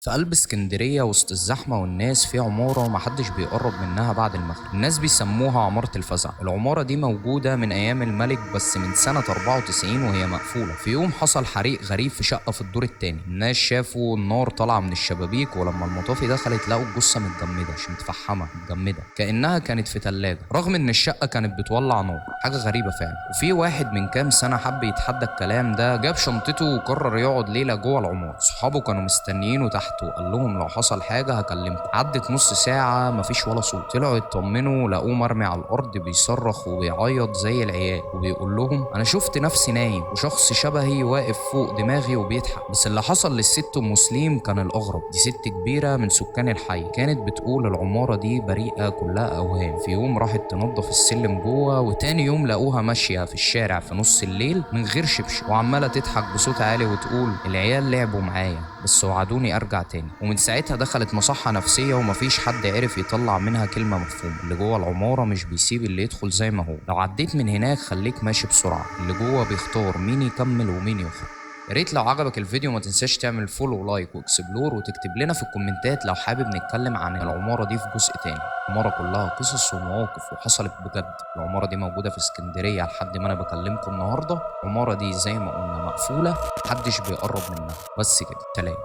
في قلب اسكندرية وسط الزحمة والناس في عمارة ومحدش بيقرب منها بعد المغرب. الناس بيسموها عمارة الفزع. العمارة دي موجودة من أيام الملك، بس من سنة 94 وهي مقفولة. في يوم حصل حريق غريب في شقة في الدور التاني. الناس شافوا النار طالعة من الشبابيك، ولما المطافي دخلت لقوا الجثة متجمدة، مش متفحمة، متجمدة كأنها كانت في تلاجة، رغم إن الشقة كانت بتولع نار. حاجة غريبة فعلا. وفي واحد من كام سنة حب يتحدى الكلام ده، جاب شنطته وقرر يقعد ليلة جوه العمارة. صحابه كانوا مستنيينه تحت وقال لهم لو حصل حاجة هكلمكم. عدت نص ساعة مفيش ولا صوت. طلعوا يطمنوا لقوه مرمي على الأرض بيصرخ وبيعيط زي العيال، وبيقول لهم أنا شفت نفسي نايم وشخص شبهي واقف فوق دماغي وبيضحك. بس اللي حصل للست أم سليم كان الأغرب. دي ست كبيرة من سكان الحي، كانت بتقول العمارة دي بريئة كلها أوهام. في يوم راحت تنظف السلم جوه، وتاني يوم لقوها ماشية في الشارع في نص الليل من غير شبشب، وعمالة تضحك بصوت عالي وتقول العيال لعبوا معايا بس وعدوني ارجع تاني. ومن ساعتها دخلت مصحة نفسية ومفيش حد عرف يطلع منها كلمة مفهومة. اللي جوه العمارة مش بيسيب اللي يدخل زي ما هو. لو عديت من هناك خليك ماشي بسرعة، اللي جوه بيختار مين يكمل ومين يخرج. يا ريت لو عجبك الفيديو ما تنساش تعمل follow و like و explore، وتكتب لنا في الكومنتات لو حابب نتكلم عن العمارة دي في جزء تاني. العمارة كلها قصص ومواقف وحصلت بجد. العمارة دي موجودة في اسكندرية لحد ما انا بكلمكم النهاردة. العمارة دي زي ما قلنا مقفولة، محدش بيقرب منها. بس كده، سلام.